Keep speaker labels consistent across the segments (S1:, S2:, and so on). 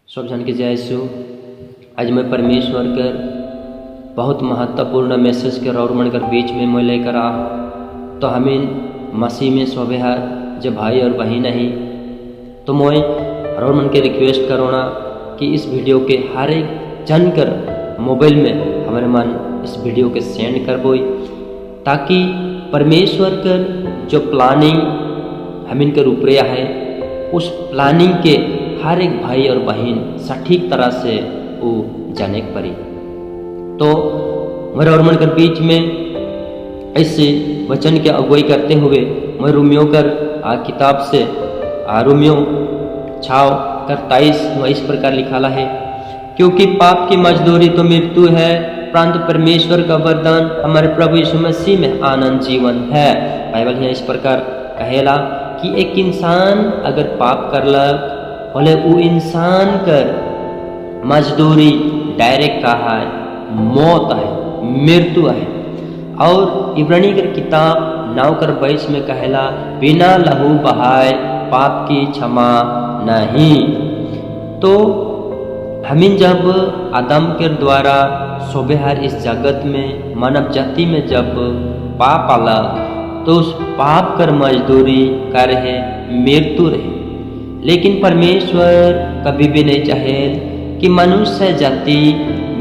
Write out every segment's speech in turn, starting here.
S1: सब जन के जय यीशु। आज मैं परमेश्वर कर बहुत महत्वपूर्ण मैसेज के और मन कर बीच में मैं लेकर आ। तो हमें मसीह में सोबेहार जो भाई और बहन ही, तो मैं और मन के रिक्वेस्ट करो ना कि इस वीडियो के हर एक जन कर मोबाइल में हमारे मन इस वीडियो के सेंड कर बोई, ताकि परमेश्वर कर जो प्लानिंग हमिन के ऊपरे है, उस प्लानिंग के हर एक भाई और बहन सटीक तरह से वो जाने पड़ी। तो मेरे और मन कर बीच में इस वचन के अगुवाई करते हुए मैं रोमियो कर किताब से रोमियो 6 कर 23 इस प्रकार लिखाला है, क्योंकि पाप की मजदूरी तो मृत्यु है, परंतु परमेश्वर का वरदान हमारे प्रभु यीशु मसीह में अनंत जीवन है। बाइबल यहाँ इस प्रकार कहेला कि एक इंसान अगर पाप करलक, बोले वो इंसान कर मजदूरी डायरेक्ट कहा है, मौत है, मृत्यु है। और इब्रानी कर किताब 9 कर 22 में कहेला, बिना लहू बहाए पाप की क्षमा नहीं। तो हमें जब आदम के द्वारा सोबेहार इस जगत में, मानव जाति में जब पाप आला, तो उस पाप कर मजदूरी का रहे? मृत्यु रहे। लेकिन परमेश्वर कभी भी नहीं चाहे कि मनुष्य जाति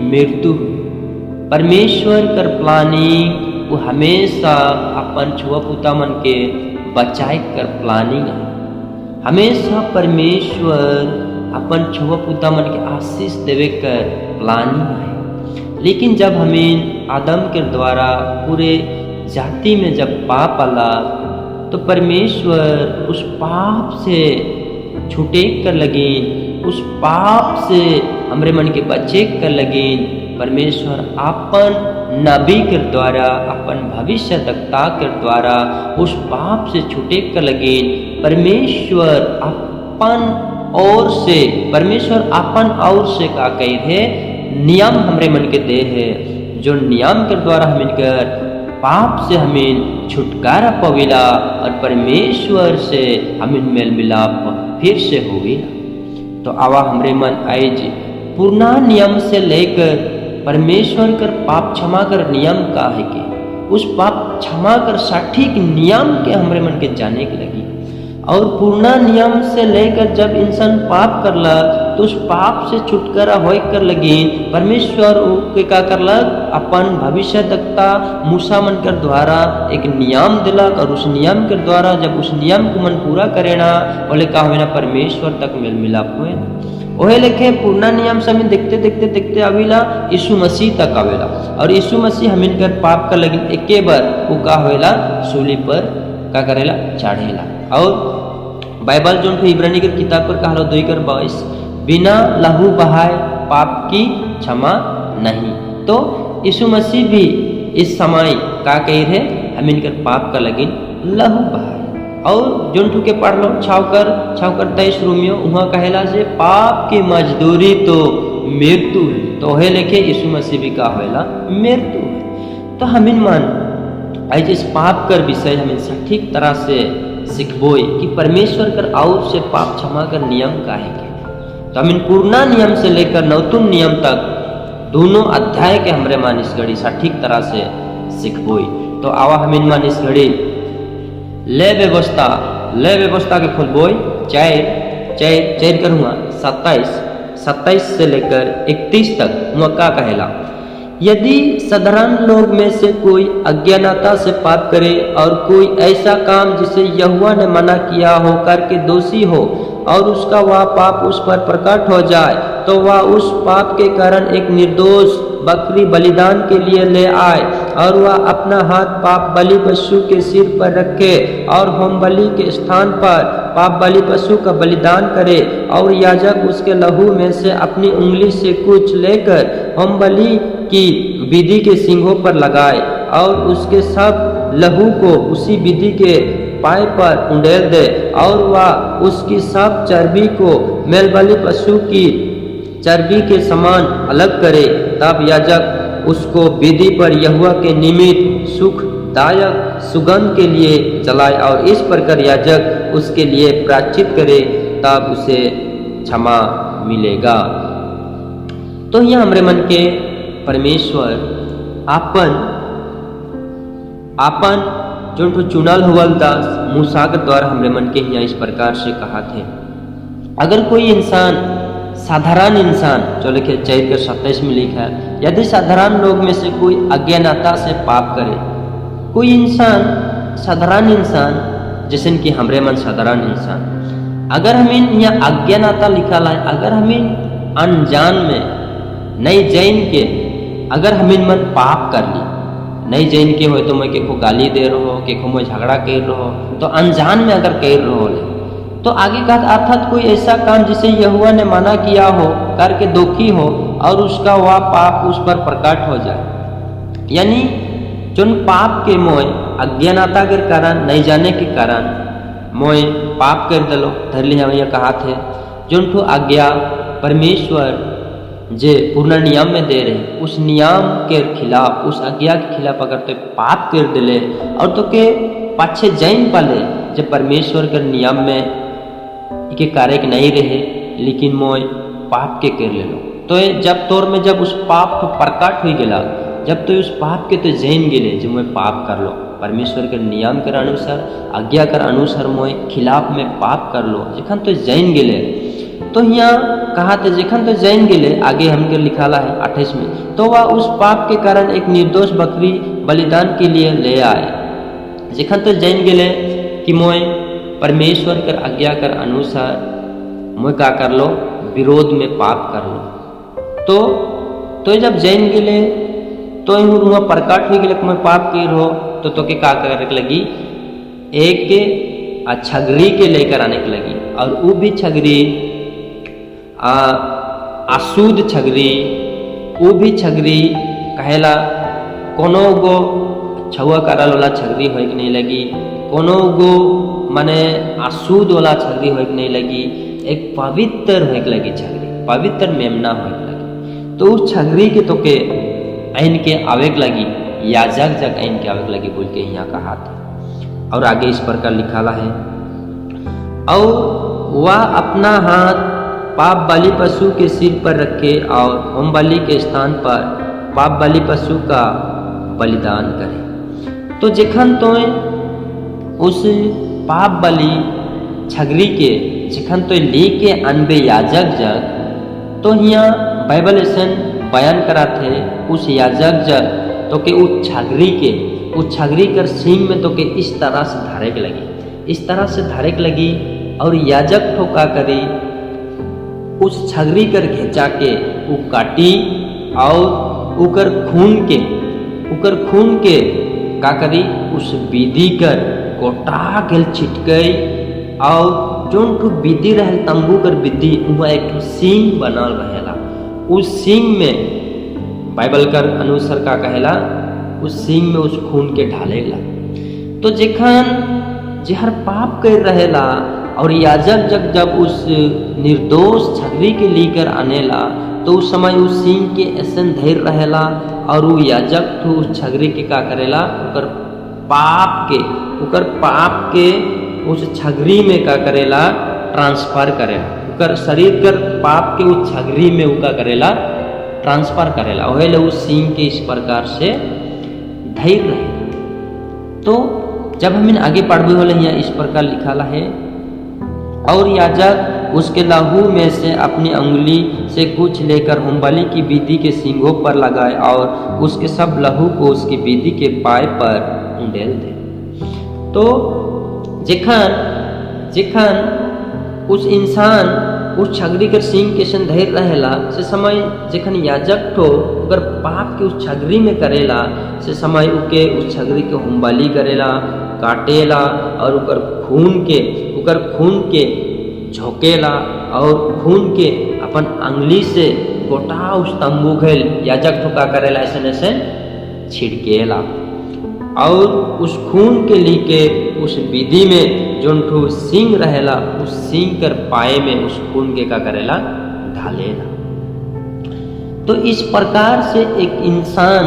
S1: मृत्यु। परमेश्वर कर प्लानिंग वो हमेशा अपन छुआ पुता मन के बचाए कर प्लानिंग है। हमेशा परमेश्वर अपन छुआ पुता मन के आशीष देवे कर प्लानिंग है। लेकिन जब हमें आदम के द्वारा पूरे जाति में जब पाप आला, तो परमेश्वर उस पाप से छूटे कर लगे, उस पाप से हमरे मन के बचे कर लगे। परमेश्वर अपन नबी के द्वारा, अपन भविष्य वक्ता के द्वारा उस पाप से छूटे कर लगे। परमेश्वर अपन और से का कही है, नियम हमरे मन के दे है, जो नियम के द्वारा हम इनकर पाप से हमें छुटकारा पवेला और परमेश्वर से हमें मेल मिलाप फिर से होवेला। तो आवा हमरे मन आइज पुराना नियम से लेकर परमेश्वर कर पाप क्षमा कर नियम का है के उस पाप क्षमा कर सटीक नियम के हमरे मन के जाने के लगी। और पुराना नियम से लेकर जब इंसान पाप करला, तो उस पाप से छुटकारा हो कर लगी परमेश्वर के का करलक? अपन भविष्य वक्ता मूसा मन कर द्वारा एक नियम दिलक और उस नियम के द्वारा जब उस नियम को मन पूरा करे ना, बोले का हुए ना, परमेश्वर तक मेल मिलाप हुए ना। ओहे लेखे पुराना नियम से हमें देखते देखते देखते आवेला, यीशु मसीह तक आवेला और यीशु मसीह हमें कर पाप का लगिन एके बार वो का होएला, सूली पर का करेला? चढ़ेला। और बाइबल जो इब्रानी के किताब पर कहा 2 कर 22, बिना लहू बहाए पाप की क्षमा नहीं। तो यीशु मसीह भी इस समय का कही रहे? हम इनकर पाप का लगिन लहू बहाए। और जोन ठुके पढ़ लो 6 कर 6 कर 23 रोमियो, वहाँ कहेला से पाप की मजदूरी तो मृत्यु है। तो हे लेखे यीशु मसीह भी का होएला? मृत्यु है। तो हम इन मान आज इस पाप कर विषय हमें सटीक तरह से सिखबोई कि परमेश्वर कर और से पाप क्षमा कर नियम का है के। तो हम इन पुराना नियम से लेकर नौतुन नियम तक दोनों अध्याय के हमरे मान इस घड़ी सटीक तरह से सिखबोई। तो आवा हम इन मान इस घड़ी ले व्यवस्था के खोलबोई चार चार चार कर हुआ 27, 27 से लेकर 31 तक हुआ का कहेला, यदि साधारण लोग में से कोई अज्ञानता से पाप करे और कोई ऐसा काम जिसे यहोवा ने मना किया हो करके दोषी हो और उसका वह पाप उस पर प्रकट हो जाए, तो वह उस पाप के कारण एक निर्दोष बकरी बलिदान के लिए ले आए और वह अपना हाथ पाप बलि पशु के सिर पर रखे और होम बलि के स्थान पर पाप बलि पशु का बलिदान करे और याजक उसके लहू में से अपनी उंगली से कुछ लेकर होम बलि की वेदी के सींगों पर लगाए और उसके सब लहू को उसी वेदी के पाए पर उंडेल दे और वह उसकी सब चर्बी को मेलबलि पशु की चर्बी के समान अलग करे। तब याजक उसको वेदी पर यहोवा के निमित्त सुखदायक सुगंध के लिए जलाए और इस प्रकार याजक उसके लिए प्रायश्चित करे, तब उसे क्षमा मिलेला। मिलेगा। तो यहाँ हमरे मन के परमेश्वर आपन आपन जो ठो चुनल हुअल दास मूसा के द्वारा हमरे मन के यहाँ इस प्रकार से कहा थे। अगर कोई इंसान, साधारण इंसान, जो लिखे 4:27 में लिखा है, यदि साधारण लोग में से कोई अज्ञानता से पाप करे, कोई इंसान, साधारण इंसान, जैसे कि हमरे मन साधारण इंसान, अगर हमें यहाँ अज्ञानता लिखा है, अगर हमें अनजान में नहीं जैन के अगर हमें मन पाप कर ली, नहीं जैन के हो तो मैं केको गाली दे रहो, केको मैं झगड़ा कर रहो, तो अनजान में अगर कर रहो ले, तो आगे कहा, अर्थात कोई ऐसा काम जिसे यहोवा ने मना किया हो करके दुखी हो और उसका वह पाप उस पर प्रकट हो जाए। यानी जोन पाप के मोय अज्ञानता के कारण, नहीं जाने के कारण मोय पाप कर दलो, धर लिया भैया कहा थे, जोन ठो आज्ञा परमेश्वर जे पूर्ण नियम में दे रहे, उस नियम के खिलाफ, उस आज्ञा के खिलाफ अगर तो पाप कर दिले और तो के पाछे जैन पाले जब परमेश्वर के नियम में के कार्य के नहीं रहे, लेकिन मोय पाप के कर ले लो, तो जब तोर में जब उस पाप को प्रकट हो गया, जब तो उस पाप के तो जैन गेले जो मैं पाप कर लो, परमेश्वर के नियम के अनुसार, आज्ञा के अनुसार मोय खिलाफ में पाप कर लो, जखन तो जैन गेले, तो यहाँ कहा थे, जखन तो जैन गेले, आगे हमके लिखाला है 28 में, तो वह उस पाप के कारण एक निर्दोष बकरी बलिदान के लिए ले आए। जखन तो जैन गेले कि मोय परमेश्वर कर आज्ञा कर अनुसार मोय का कर लो, विरोध में पाप कर लो, तो जब जैन गेले तो वहाँ प्रकट हो गेले कि मैं पाप कर हो, तो के का करे के लगी? एक छगरी के लेकर आने के लगी और वो भी छगरी अशुद्ध छगरी, वो भी छगरी कहेला कोनो गो छुआ करल वाला छगरी होए के नहीं लगी, कोनो गो माने अशुद्ध वाला छगरी होए के नहीं लगी, एक पवित्र होए के लगी छगरी, पवित्र मेमना होए के लगी। तो उस छगरी के तो के ऐन के आवे के लगी, याजक जग ऐन के आवे के लगी बोल के यहाँ कहा था। और आगे इस प्रकार लिखाला है, और वह अपना हाथ पाप बलि पशु के सिर पर रखे और होम बलि के स्थान पर पाप बलि पशु का बलिदान करे। तो जखन तो उस पाप बलि छगरी के जखन तो लेके अनबे याजक जग, तो हिया बाइबल ऐसन बयान कराथे, उस याजक जग तो के उस छगरी के, उस छगरी कर सींग में तो के इस तरह से धारे के लगी, इस तरह से धारे के लगी और याजक ठोका करी, उस छगरी कर घेचा के उ काटी और उकर खून के का करी, उस विधि कर गोटा गेल छिटकई और जोन ठो विधि रहल, तंबू कर विधि, वहाँ एक ठो सींग बनल रहेला। उस सींग में बाइबल कर अनुसार का कहेला, उस सींग में उस खून के ढालेला। तो जखन जेहर पाप कर रहेला और याजक जब जब उस निर्दोष छगरी के लेकर आनेला, तो उस समय उस सींग के ऐसन धैर्य रहेला और वो याजक तो उस छगरी के का करेला, उकर पाप के उस छगरी में का करेला, ट्रांसफर करेला। उकर शरीर कर पाप के उस छगरी में उका करेला, ट्रांसफर करेला। ओहे ले उस सींग के इस प्रकार से धैर्य रहे। तो जब हम आगे पढ़बे होले, यहाँ इस प्रकार लिखाला है, और याजक उसके लहू में से अपनी उंगली से कुछ लेकर होमबलि की वेदी के सींगों पर लगाए और उसके सब लहू को उसकी वेदी के पाए पर उंडेल दे। तो जखन जखन उस इंसान उस छगरी के सींग के सन धैर्य रहेला, से समय जखन याजक तो अगर पाप के उस छगरी में करेला, से समय उके उस छगरी के होमबलि करेला, काटेला और उकर खून के झोंकेला और खून के अपन अंगली से गोटा उस तंबू घेल याजक ठोका करेला, ऐसे ऐसे छिड़केला और उस खून के लेके उस विधि में जोन ठो सींग रहेला, उस सींग कर पाए में उस खून के का करेला, ढालेला। तो इस प्रकार से एक इंसान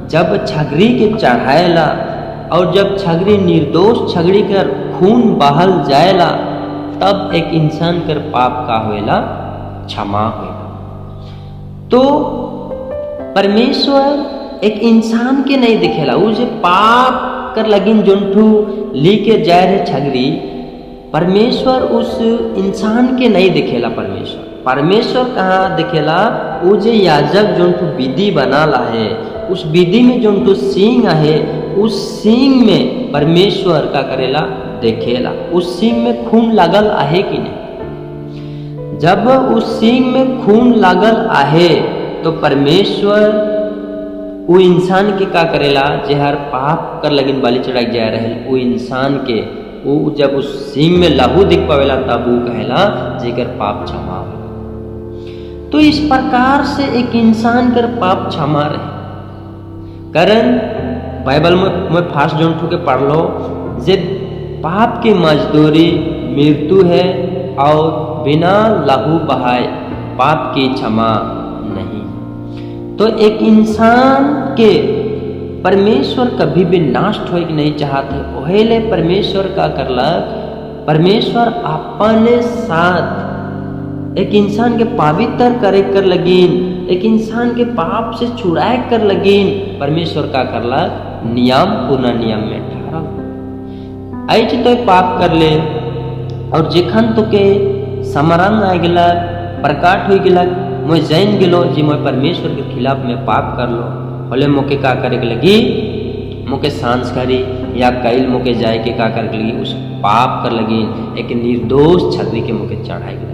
S1: जब छगरी के चढ़ाएला और जब छगरी, निर्दोष छगरी कर खून बहल जाएला, तब एक इंसान कर पाप का होएला। क्षमा होगा। तो परमेश्वर एक इंसान के नहीं दिखेला। वो जे पाप कर लगिन जोन्ठू लेके जाए रहे छगरी, परमेश्वर उस इंसान के नहीं दिखेला। परमेश्वर परमेश्वर कहाँ दिखेला? वो जे याजक जोन्ठू विधि बनाला है, उस विधि में जोन्ठू सींग है, उस सींग में परमेश्वर का करेला? देखेला। उस सींग में खून लागल आहे कि नहीं। जब उस सींग में खून लागल आहे तो परमेश्वर वो इंसान के का करेला? जे हर पाप कर लगिन बलि चढ़ाई जा रहे, वो इंसान के वो जब उस सींग में लहू दिख पावेला, तब वो कहेला जेकर पाप क्षमा हो। तो इस प्रकार से एक इंसान कर पाप क्षमा रहे। कारण बाइबल में मैं फास्ट जोन ठू के पढ़ लो जे पाप की मजदूरी मृत्यु है और बिना लहू बहाए पाप की क्षमा नहीं। तो एक इंसान के परमेश्वर कभी भी नष्ट होए के नहीं चाहते। ओहेले परमेश्वर का करलक? परमेश्वर अपने साथ एक इंसान के पवित्र करे कर लगिन, एक इंसान के पाप से छुड़ाए कर लगिन, परमेश्वर का करलक? नियम, पुनः नियम में ठहरल। ऐज तो पाप कर ले और जेखन तो के समरंग आ गेलक, प्रकाट हो गेलक, मैं जान गेलो जे मैं परमेश्वर के खिलाफ में पाप कर लो, होले मोके का करे के लगी? मोके सांझ करी या कैल मोके जाए के का करे के लगी? उस पाप कर लगी एक निर्दोष छगरी के मोके चढ़ाए के लगी।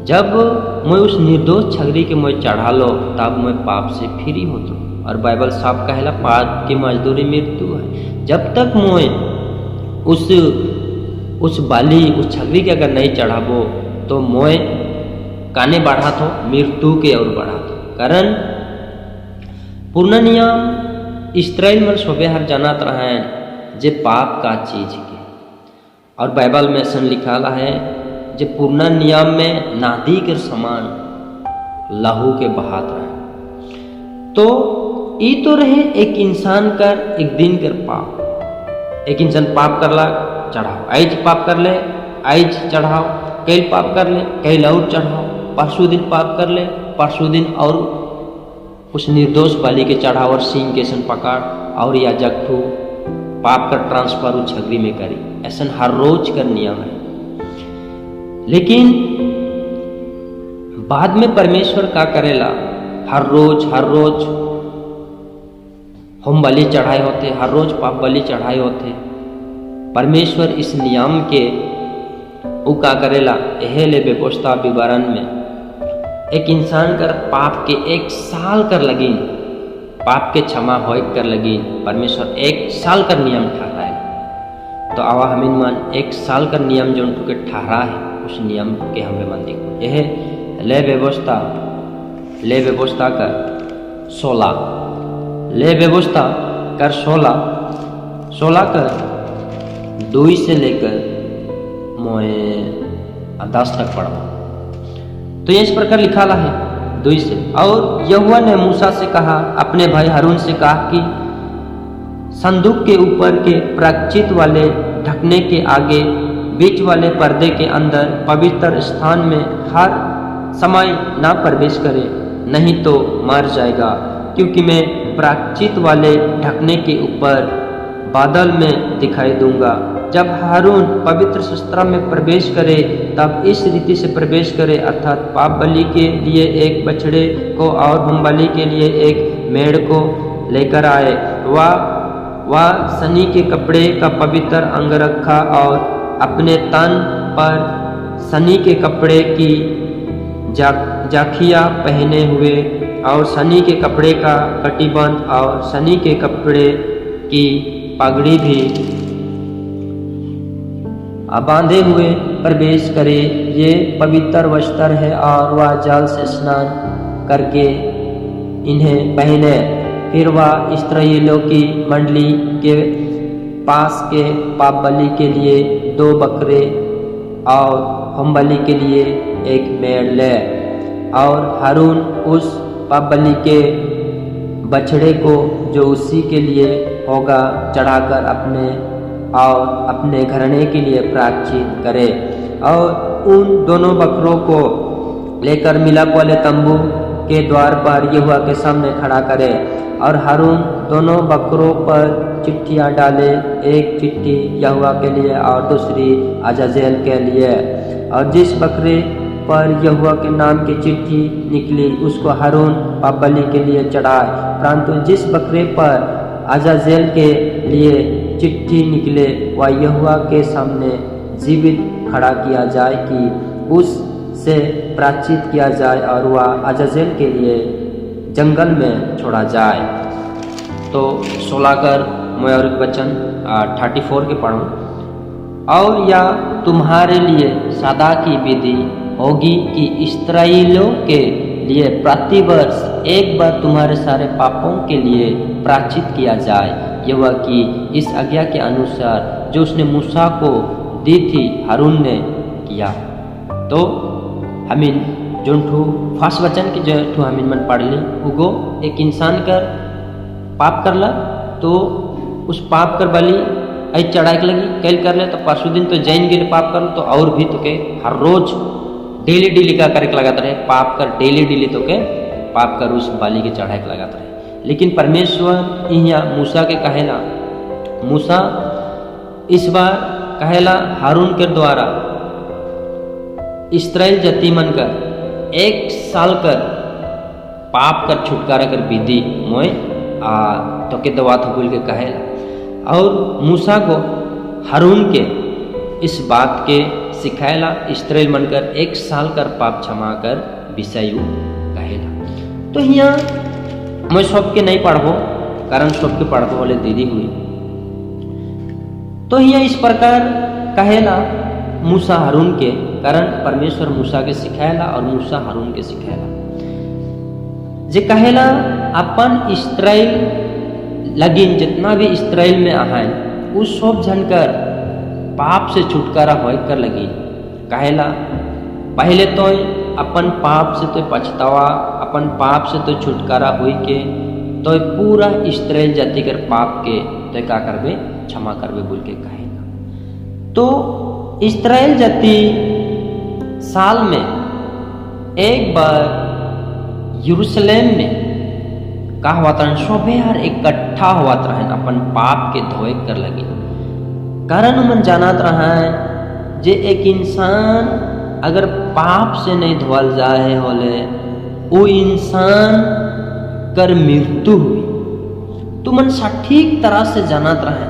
S1: जब मैं उस निर्दोष छगरी के मैं चढ़ा लो, तब मैं पाप से फ्री होतो। और बाइबल साफ कहेला, पाप की मजदूरी मृत्यु है। जब तक मैं उस बाली, उस छगरी के अगर नहीं चढ़ाबो तो मोय काने बढ़ा थो? मृत्यु के ओर बढ़ा थो। कारण पूर्ण नियम इसराइल में सोबे हर जानत रहे जे पाप का चीज के। और बाइबल में ऐसा लिखा है जे पूर्ण नियम में नदी के समान लहू के बहात रहे। तो ई तो रहे एक इंसान कर एक दिन कर पाप। एक इंसान पाप करला, चढ़ाओ। आइज पाप कर ले, आइज चढ़ाओ। कल पाप कर ले, कल और चढ़ाओ। परसों दिन पाप कर ले, परसों दिन और उस निर्दोष बलि के चढ़ाओ और सींग के सन पकड़ और या जगठू पाप का ट्रांसफर उस छगरी में करी। ऐसा हर रोज कर नियम है। लेकिन बाद में परमेश्वर का करेला? हर रोज होम बलि चढ़ाए होते, हर रोज पाप बलि चढ़ाए होते। परमेश्वर इस नियम के उ का करेला? एहे ले व्यवस्था विवरण में एक इंसान कर पाप के एक साल कर लगिन, पाप के क्षमा होए कर लगिन, परमेश्वर एक साल कर नियम ठहराए। तो आवा हमिन मन एक साल कर नियम जो के ठहरा है, उस नियम के हमें मन देखो। यह ले व्यवस्था कर 16, ले व्यवस्था कर 16, 16 कर 2 से लेकर मोए 10 तक पढ़ो। तो ये इस प्रकार लिखा ला है 2 से, "और यहोवा ने मूसा से कहा, अपने भाई हारून से कहा कि संदूक के ऊपर के प्रायश्चित वाले ढकने के आगे बीच वाले पर्दे के अंदर पवित्र स्थान में हर समय ना प्रवेश करे, नहीं तो मर जाएगा, क्योंकि मैं प्रायश्चित वाले ढकने के ऊपर बादल में दिखाई दूंगा। जब हारून पवित्र शस्त्र में प्रवेश करे, तब इस रीति से प्रवेश करे, अर्थात पाप बलि के लिए एक बछड़े को और होम बलि के लिए एक मेढ़ को लेकर आए। वह सनी के कपड़े का पवित्र अंगरखा और अपने तन पर सनी के कपड़े की जाखिया पहने हुए और सनी के कपड़े का कटिबंध और सनी के कपड़े की पगड़ी भी बांधे हुए प्रवेश करे। ये पवित्र वस्त्र है और वह जल से स्नान करके इन्हें पहने। फिर वह इस्राएलियों की मंडली के पास के पाप बलि के लिए दो बकरे और होम बलि के लिए एक मेढ़ ले और हारून उस पाप बलि के बछड़े को, जो उसी के लिए होगा, चढ़ाकर अपने और अपने घराने के लिए प्रायश्चित करे और उन दोनों बकरों को लेकर मिलाप वाले तंबू के द्वार पर यहोवा के सामने खड़ा करे। और हारून दोनों बकरों पर चिट्ठियां डाले, एक चिट्ठी यहोवा के लिए और दूसरी अजाजेल के लिए। और जिस बकरे पर यहोवा के नाम की चिट्ठी निकली, उसको हारून पाप बलि के लिए चढ़ाए, परंतु जिस बकरे पर अजाजेल के लिए चिट्ठी निकले, वह यहोवा के सामने जीवित खड़ा किया जाए कि उससे प्रायश्चित किया जाए और वह अजाजेल के लिए जंगल में छोड़ा जाए। तो 16 कर मैं और एक वचन 34 के पढ़ूँ। और यह तुम्हारे लिए सदा की विधि होगी कि इस्राएलियों के लिए प्रतिवर्ष एक बार तुम्हारे सारे पापों के लिए प्रायश्चित किया जाए। यहोवा की इस आज्ञा के अनुसार जो उसने मूसा को दी थी, हारून ने किया। तो हमिन जोन ठू फर्स्ट वचन के जो ठू हमिन मन पढ़ ली, उगो एक इंसान कर पाप करला तो उस पाप कर बलि ऐ चढ़ाए के लगी कैल कर ले, तो परसों दिन तो जैन गिर पाप कर तो और भी तो के हर रोज डेली डेली का करे के लगाते रहे, पाप कर डेली डेली तो के पाप कर उस बलि के चढ़ाए के लगाते रहे। लेकिन परमेश्वर यहाँ मूसा के कहेला, मूसा इस बार कहेला हारून के द्वारा, इसराइल जाति मन कर एक साल कर पाप कर छुटकारा कर विधि मोय आ तो के दवात बोल के कहेला। और मूसा को हारून के इस बात के सिखाएला, इसराइल मन कर एक साल कर पाप क्षमा कर विषय कहेला। तो यहाँ मैं सबके नहीं पढ़बो, कारण सबके पढ़बो बोले देरी हुई। तो यहाँ इस प्रकार कहेला मूसा हारून के, कारण परमेश्वर मूसा के सिखाएला और मूसा हारून के सिखाएला जे कहेला, अपन इसराइल लगिन जितना भी इसराइल में आहान, उस सब झन कर पाप से छुटकारा होए कर लगी कहेला, पहले तो अपन पाप से तो पछतावा, अपन पाप से तो छुटकारा हुई के तो पूरा इसराइल जाति कर पाप के तो का करबे, क्षमा करबे बोल के कहेला। तो इसराइल जाति साल में एक बार यरूशलेम में का हुआ था, सभे हर इकट्ठा हुआ रहन अपन पाप के धोए कर लगे, कारण मन जानत रहा जे एक इंसान अगर पाप से नहीं धोल जाए होले, वो इंसान कर मृत्यु हुई। तो मन सटीक तरह से जानत रहे।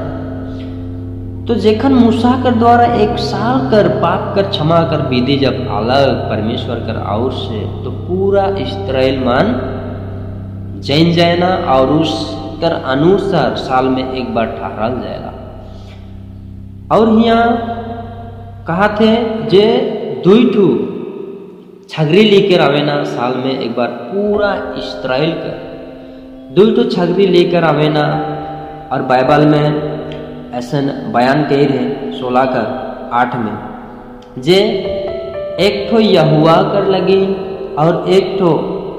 S1: तो जेखन मूसा कर द्वारा एक साल कर पाप कर क्षमा कर विधि जब अलग परमेश्वर कर और से, तो पूरा इसराइल मन जैन जायना और उस कर अनुसार साल में एक बार ठहरल जाएगा। और यहाँ कहा थे जे दुई ठू छगरी लेकर आवेना, साल में एक बार पूरा इसराइल कर दुई ठू छगरी लेकर आवेना। और बाइबल में ऐसा बयान कह रहे 16 कर 8 में जे एक ठो यहुआ कर लगी और एक ठो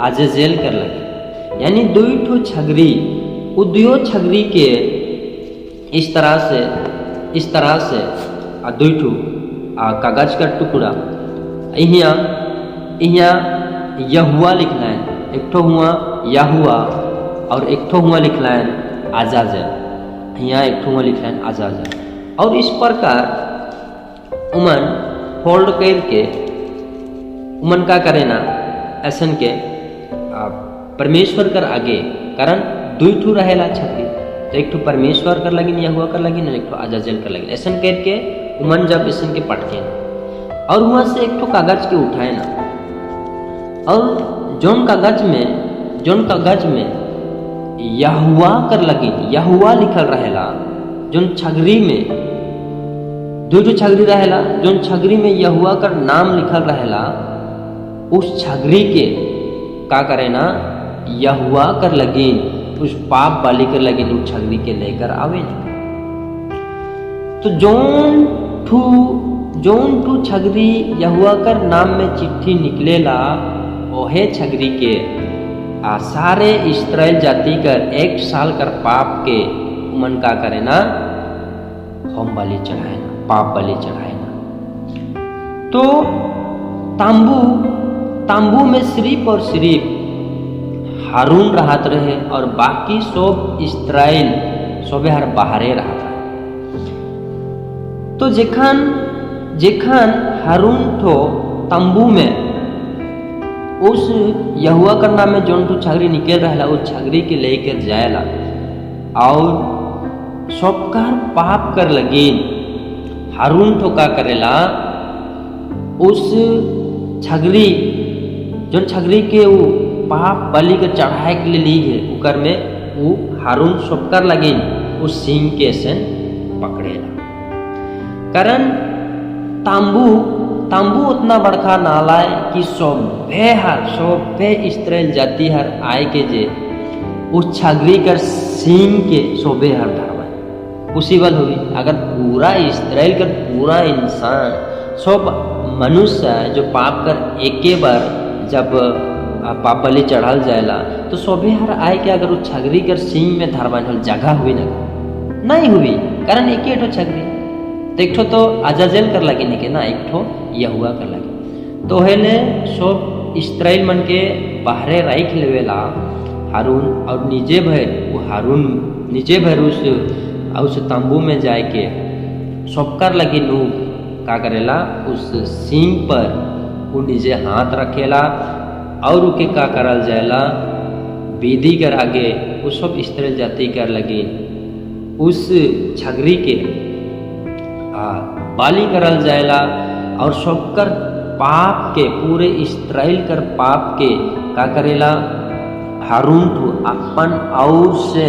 S1: अजाजेल कर लगी, यानी दुई ठो छगरी। उ दुयो छगरी के इस तरह से आ दुई ठो आ कागज का टुकड़ा, यहाँ यहाँ यहुआ लिखना है, एक ठो हुआ यहुआ और एक ठो हुआ लिखना है आजाजेल। यहाँ एक ठो हुआ लिखना है आजाजेल। और इस प्रकार उमन फोल्ड करके उमन का करे ना, ऐसन के परमेश्वर कर आगे, कारण दुई ठू रहेला छगरी, तो एक ठो परमेश्वर कर लगिन, यहुआ कर लगिन, एक ठो आजाजेल कर लगिन। ऐसन करके उमन जब ऐसन के पटके और वहां से एक ठो कागज के उठाए ना, और जोन कागज में यहुआ कर लगिन, यहुआ लिखल रहेला, जोन छगरी में दो जो छगरी रहेला, जोन छगरी में यहुआ कर नाम लिखल रहेला, उस छगरी के का करे ना, यहुआ कर लगिन उस पाप बलि कर लगिन उस छगरी के लेकर आवे। तो जोन ठू छगरी यहुआ कर नाम में चिट्ठी निकलेला, ओहे छगरी के आ सारे इसराइल जाति कर एक साल कर पाप के मन का करे ना, होम बलि चढ़ाए ना, पाप बलि चढ़ाए ना। तो तांबू तांबू में सिर्फ और सिर्फ हारून रहत रहे और बाकी सब इस्राएल सबे हर बाहरे रहत रहे। तो जेखान जेखान हारून ठो तंबू में उस यहुआ कर नाम में जोन ठो छगरी निकल रहा, उस छगरी के लेकर जाएला और सबकार पाप कर लगी हारून ठो का करेला, उस छगरी जोन छगरी के वो पाप बलि के चढ़ाए के लिए ली है, उकर में वो हारून सबकर लगी उस सींग के ऐसे पकड़ेला। कारण तांबू तांबू उतना बड़का नाला है कि सभे हर सभे इस्राएल जाति हर आए के जे उस छगरी कर सींग के सोबे हर धरवाए पॉसिबल हुई। अगर पूरा इस्राएल कर पूरा इंसान, सब मनुष्य जो पाप कर एके बार जब पाप बलि चढ़ल जाएला, तो सभे हर आए के अगर उस छगरी कर सींग में धरवान होल, जगह हुई ना? नहीं हुई। कारण एक ही ठो छगरी तो एक ठो तो अजाजेल कर लगे नहीं के ना, एक ठो यहुआ कर लगे। तो हेले सब इस्राएल मन के बाहरे राख लेवेला हारून और निजे भर वो हारून निजे भर उस तंबू में जाए के सबकर लगी नू का करेला, उस सींग पर वो निजे हाथ रखेला और उके का करल जाएला, वेदी कर आगे वो सब स्त्री जाति कर लगी उस छगरी के बाली करल जाएला और सबकर पाप के, पूरे इसराइल कर पाप के का करेला, हारून ठू अपन और से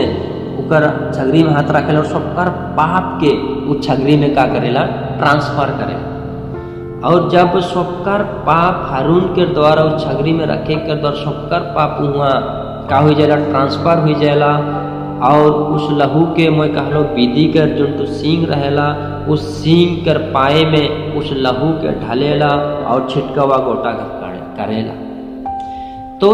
S1: उकर छगरी में हाथ रखेला और सबकर पाप के उ छगरी में का करेला, ट्रांसफर करेला। और जब सबकर पाप हारून के द्वारा उस छगरी में रखे के द्वारा सबकर पाप वहाँ का हो जाएला, ट्रांसफर हो जाएला और उस लहू के मैं कहलो विधि कर जो तो सींग रहेला, उस सींग कर पाए में उस लहू के ढालेला और छिटकवा गोटा कर करेला। तो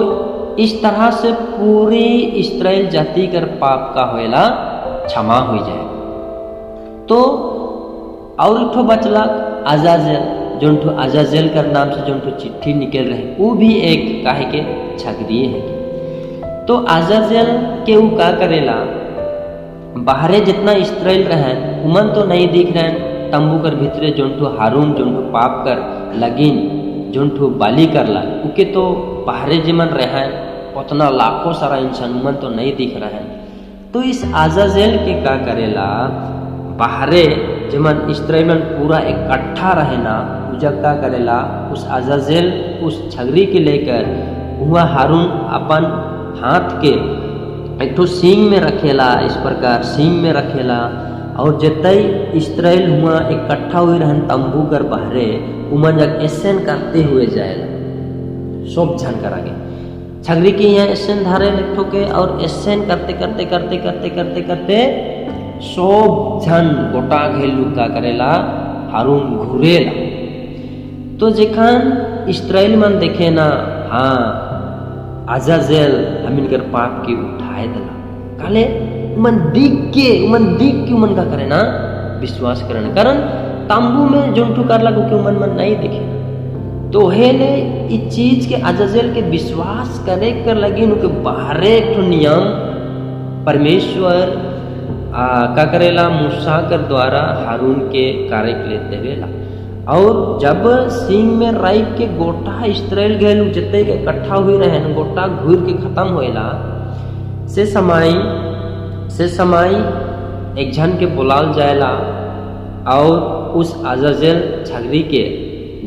S1: इस तरह से पूरी इसराइल जाति कर पाप का होएला, क्षमा हो जाए। तो और एक ठो बचला अजाजेल, जोन ठो अजाजेल कर नाम से जोन ठो चिट्ठी निकल रहे, वो भी एक काहे के छगरिए है। तो अजाजेल के वो का करेला, बाहरे जितना इसराइल रहे उमन तो नहीं दिख रहे, तंबू कर भीतरे जोन ठो हारून जोन ठो पाप कर लगिन जोन ठो बाली करला, उके तो बाहरे जिमन रहे उतना लाखों सारा इंसान उमन तो नहीं दिख रहे। तो इस आजाजेल के का करेला, बाहरे जिमन इसराइल पूरा इकट्ठा रहे ना, जग का करेला, उस अजाजेल उस छगरी के लेकर वहाँ हारून अपन हाथ के एक ठो सींग में रखेला, इस प्रकार सींग में रखेला और जतई इसराइल हुआ इकट्ठा हुए रहन तंबू कर बाहरे, उमन जग ऐसन करते हुए जाएला सब झन कर आगे छगरी के यहाँ ऐसन धारे एक ठो के और ऐसन करते करते करते करते करते करते सब झन गोटा घेलू का करेला, हारून घुरेला। तो जेखान इसराइल मन देखे ना, हाँ, अजाजेल हमिन कर पाप की उठाए दला, काले उमन दिख के उमन का करे ना विश्वास करना। कारण तंबू में जोन कर लागू के उमन मन नहीं देखे। तो हेले इस चीज के अजाजेल के विश्वास करे कर लगी उनके बाहरे एक ठो नियम परमेश्वर का करेला, मूसा कर द्वारा हारून के कार्य के लिए देवेला। और जब सींग में राइक के गोटा इसराइल गए जितने के इकट्ठा हुई रहे, गोटा घूर के खत्म होएला, से समय एक झन के बुलाल जाएला और उस अजाजेल छगरी के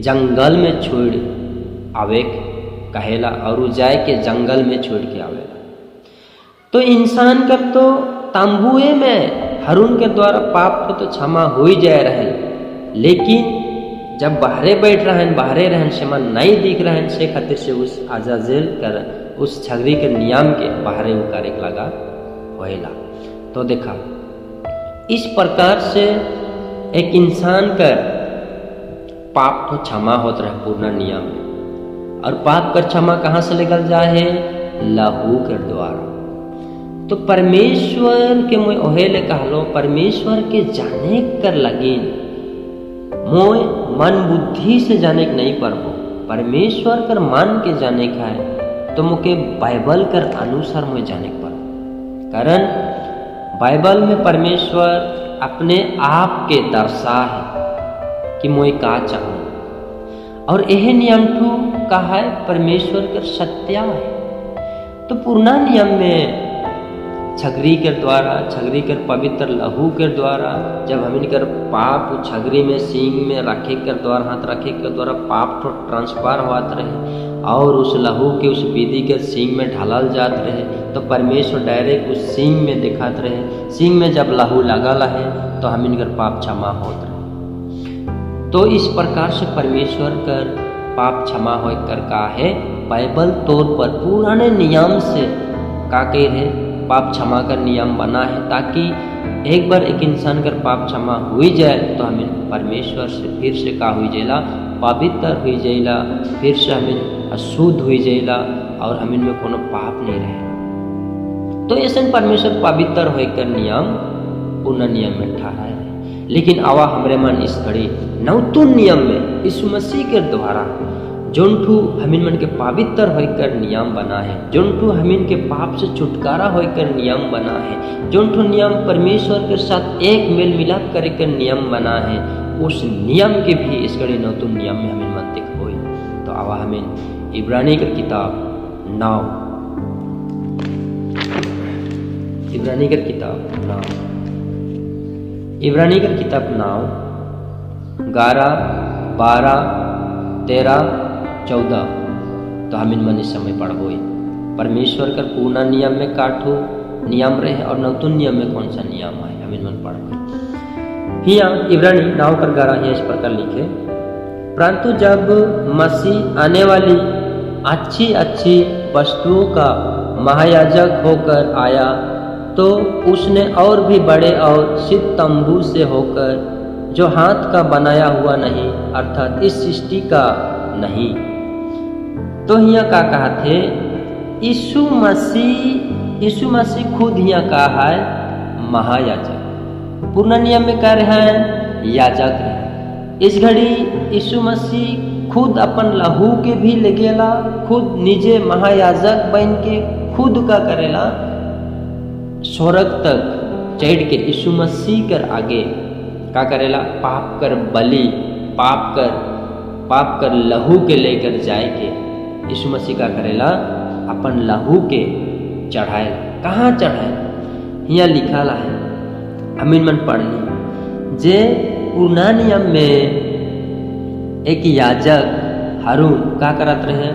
S1: जंगल में छोड़ आवे कहेला और वो जाए के जंगल में छोड़ के आवेला। तो इंसान कर तो तंबुए में हरून के द्वारा पाप को तो क्षमा हो ही जाए रहे, लेकिन जब बाहरे बैठ रहे, बाहरे रहन से मन नहीं दिख रहे, से खातिर से उस अजाजेल कर उस छगरी के नियम के बाहरे वो कार्य लगा होएला। तो देखा, इस प्रकार से एक इंसान कर पाप तो क्षमा होत रहे पूर्ण नियम में। और पाप कर क्षमा कहाँ से निकल जाए? लहू के द्वारा। तो परमेश्वर के मोय ओहेले कहलो, परमेश्वर के जाने कर लगिन मोय मन बुद्धि से जाने के नहीं पारबो। परमेश्वर कर मान के जाने का है तो मुके बाइबल कर अनुसार मुझे जाने पर, कारण बाइबल में परमेश्वर अपने आप के दर्शा है कि मोई का चाहूँ। और यह नियम ठू का है परमेश्वर कर सत्या है। तो पुराना नियम में छगरी के द्वारा, छगरी के पवित्र लहू के द्वारा, जब हम इनकर पाप छगरी में सींग में रखे के द्वारा, हाथ रखे के द्वारा पाप तो ट्रांसफर होत रहे और उस लहू के उस विधि के सींग में ढालल जात रहे, तो परमेश्वर डायरेक्ट उस सींग में दिखात रहे। सींग में जब लहू लगल है तो हम इनकर पाप क्षमा होत रहे। तो इस प्रकार से परमेश्वर कर पाप क्षमा हो कर का है बाइबल तौर पर पुराने नियम से का कह रहे पाप क्षमा कर नियम बना है, ताकि एक बार एक इंसान कर पाप क्षमा हुई जाए तो हमें परमेश्वर से फिर से का हुई जाएला, पवित्र हुई जाएला, फिर से हमें अशुद्ध हुई जाएला और हम इनमें कोनो पाप नहीं रहे। तो ऐसे परमेश्वर पवित्र होकर नियम पूर्ण नियम में ठहराए है। लेकिन आवा हमरे मन इस घड़ी नौतुन नियम में यीशु मसीह के द्वारा जोन ठू हमिन मन के पवित्र होकर नियम बना है, जोन ठू हमिन के पाप से छुटकारा होकर नियम बना है, जोन ठू नियम परमेश्वर के साथ एक मेल मिलाप करे कर नियम बना है, उस नियम के भी इस घड़ी नौतुन नियम में हमिन मन देखो। तो आवा हमिन इब्रानी की किताब 9, इब्रानी की किताब 9, इब्रानी की किताब 9 11 12 13 14। तो हम इन मन इस समय पढ़बो परमेश्वर कर पूर्ण नियम में काठो नियम रहे और नौतुन नियम में कौन सा नियम है, हम इन मन पढ़बो। हिया इब्रानी 9 कर 11 हिया इस प्रकार लिखे, परंतु जब मसीह आने वाली अच्छी अच्छी वस्तुओं का महायाजक होकर आया तो उसने और भी बड़े और सिद्ध तंबू से होकर, जो हाथ का बनाया हुआ नहीं, अर्थात इस सृष्टि का नहीं। तो हिया का कहा थे यीशु मसीह, यीशु मसीह खुद हिया का है महायाजक। पूर्ण नियम में कह रहे हैं याजक रहे। इस घड़ी यीशु मसीह खुद अपन लहू के भी लगेला, खुद निजे महायाजक बन के खुद का करेला स्वर्ग तक चढ़ के यीशु मसीह कर आगे का करेला पाप कर बलि, पाप कर लहू के लेकर जाए के यीशु मसीह का करेला अपन लहू के चढ़ाएला। कहाँ चढ़ाए? यहाँ लिखा ला है, हमीन मन पढ़नी जे पुराना नियम में एक याजक हारून का करत रहे,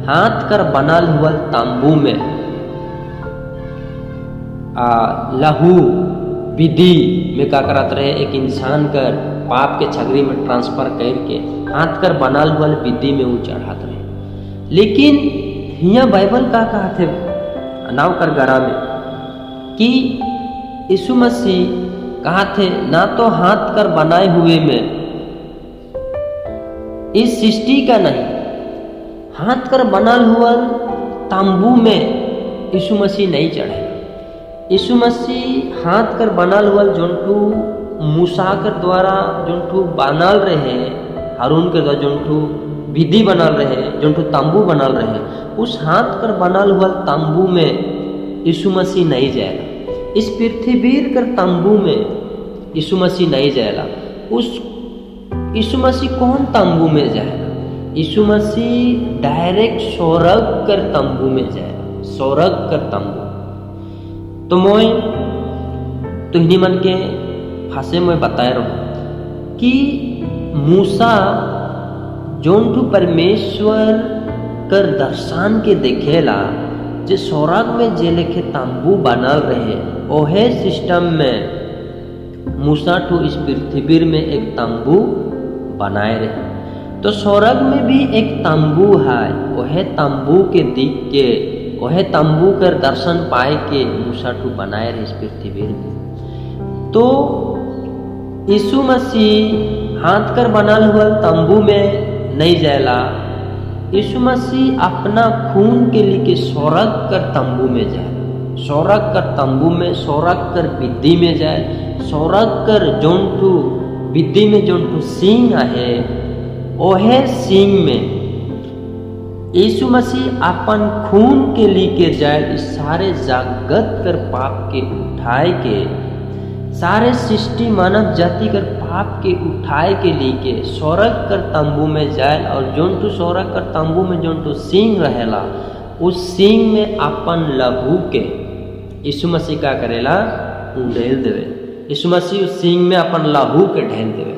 S1: हाथ कर बनल हुआ तंबू में लहू विधि में का करत रहे, एक इंसान कर पाप के छगरी में ट्रांसफर करके हाथ कर बनल हुआ विधि में वो चढ़ात रहे। लेकिन हिया बाइबल का कहा थे नाव कर गरा में कि यीशु मसीह कहा थे ना तो हाथ कर बनाए हुए में इस सृष्टि का नहीं, हाथ कर बनल हुआ तंबू में यीशु मसीह नहीं चढ़े। यीशु मसीह हाथ कर बनल हुआ जोन ठू मूसा कर द्वारा जोन ठू बनल रहे, हारून के द्वारा जोन ठू विधि बनल रहे, जोन ठू तंबू बनल रहे, उस हाथ कर बनल हुआ तंबू में यीशु मसीह नहीं जाएगा। इस पृथ्वी कर तंबू में यीशु मसीह नहीं जाएगा। उस यीशु मसीह कौन तंबू में जाएगा? यीशु मसीह डायरेक्ट स्वर्ग कर तंबू में जाएगा, स्वर्ग कर तंबू। तो मोय तुहनी मन के फांसे में बताए रहो कि मूसा जोन ठू परमेश्वर कर दर्शन के देखेला, जे स्वर्ग में जे लेखे तंबू बनल रहे, ओहे सिस्टम में मूसा ठू इस पृथ्वी में एक तंबू बनाए रहे। तो स्वर्ग में भी एक तंबू है, वह तंबू के दिख के, वह तंबू कर दर्शन पाए के मूसा ठू बनाए रहे इस पृथ्वी में। तो यीशु मसीह हाथ कर बनल हुआ तंबू में नहीं जाएला, यीशु मसीह अपना खून के लिए स्वर्ग कर तंबू में जाए, स्वर्ग कर तंबू में, स्वर्ग कर विधि में जाए, स्वर्ग कर जोन ठू विधि में जोन ठू सींग आहे ओहे सींग में यीशु मसीह अपन खून के लेके जाए इस सारे जगत कर पाप के उठाए के, सारे सृष्टि मानव जाति कर पाप के उठाए के लेके स्वर्ग कर तंबू में जाए और जोन टू स्वर्ग कर तंबू में जोन टू सींग रहेला, उस सींग में अपन लहू के यीशु मसीह का करेला? उंडेल देवे। यीशु मसीह उस सींग में अपन लहू के ढेल देवे।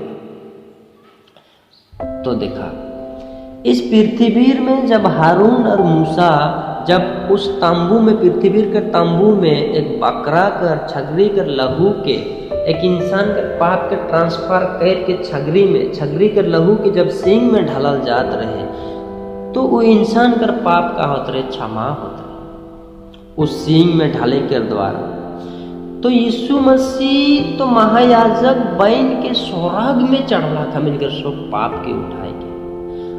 S1: तो देखा, इस पृथ्वी में जब हारून और मूसा जब उस तंबू में, पृथ्वी के तंबू में एक बकरा कर, छगरी कर लहू के, एक इंसान के पाप के ट्रांसफर करके छगरी में, छगरी कर लहू के जब सींग में ढालल जात रहे, तो वो इंसान कर पाप का होत रहे? क्षमा होत रहे उस सींग में ढाले के द्वारा। तो यीशु मसीह तो महायाजक बन के स्वर्ग में चढ़ला था मिलकर सब पाप के उठाए के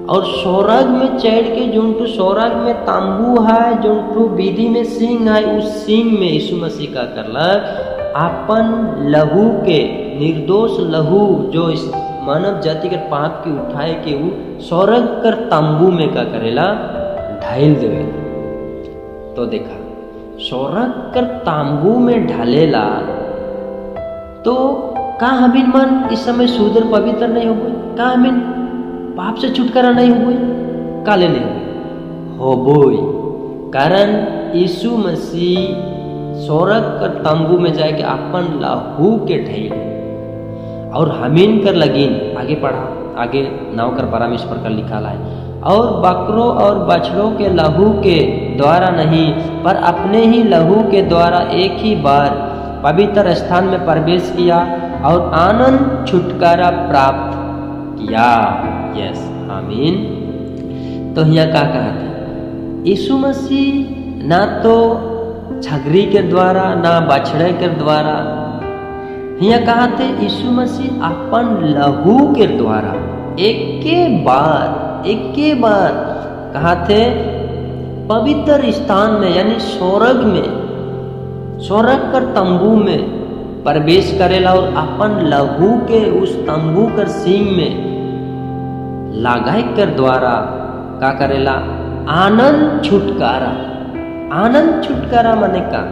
S1: और स्वर्ग में चढ़ के जोन टू स्वर्ग में तंबू है, जोन टू विधि में सींग है, उस सींग में यीशु मसीह का करलक? अपन लहू के, निर्दोष लहू जो इस मानव जाति के पाप के उठाए के वो स्वर्ग कर तंबू में का करेला? ढाइल देवेला। तो देखा, स्वर्ग कर तंबू में ढालेला तो का हमीन मन इस समय शुद्ध पवित्र नहीं हो गई? का हमीन पाप से छुटकारा नहीं हो गई? काले नहीं हो होबोई? कारण यीशु मसीह स्वर्ग कर तंबू में जाके अपन लहू के ढैल और हमीन कर लगिन। आगे पढ़ा, आगे 9 कर 12 में इस प्रकार लिखा है, और बकरों और बछड़ों के लहू के द्वारा नहीं, पर अपने ही लहू के द्वारा एक ही बार पवित्र स्थान में प्रवेश किया और अनंत छुटकारा प्राप्त किया। यस, आमीन। तो यहाँ का कहा था? यीशु मसीह ना तो छगरी के द्वारा, ना बछड़े के द्वारा, यहाँ कहा थे, यीशु मसीह अपन लहू के द्वारा एक के बार कहा थे, पवित्र स्थान में, यानी स्वर्ग में, स्वर्ग कर तंबू में प्रवेश करेला और अपन लहू के उस तंबू कर सींग में लगाए कर द्वारा का करेला? अनंत छुटकारा। अनंत छुटकारा माने का?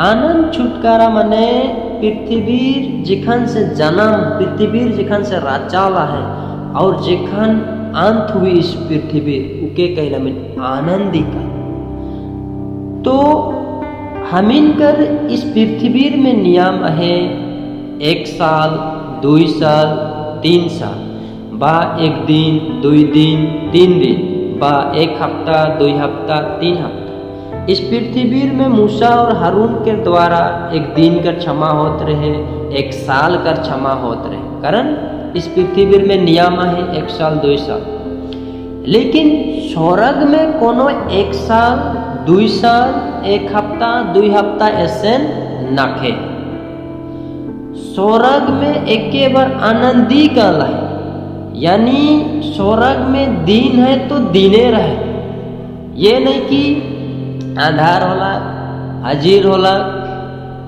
S1: अनंत छुटकारा माने पृथ्वीर जिखन से जन्म, पृथ्वीर जिखन से राचाला है और जिखन अंत हुई इस पृथ्वी, उके कहला मिन आनंदी का। तो हमीन कर इस पृथ्वी में नियम है, 1 साल, 2 साल, 3 साल बा 1 दिन, 2 दिन, 3 दिन बा 1 हफ्ता, 2 हफ्ता, 3 हफ्ता। इस पृथ्वी में मूसा और हारून के द्वारा 1 दिन कर क्षमा होत रहे, 1 साल कर क्षमा होत रहे, कारण इस पृथ्वी में नियम है 1 साल, 2 साल। लेकिन स्वर्ग में कोनो 1 साल, 2 साल, 1 हफ्ता, 2 हफ्ता ऐसे नाखे। स्वर्ग में एक बार आनंदी काल है, यानी स्वर्ग में दिन है तो दिने रहे। ये नहीं कि आधार होला, हाजिर होला,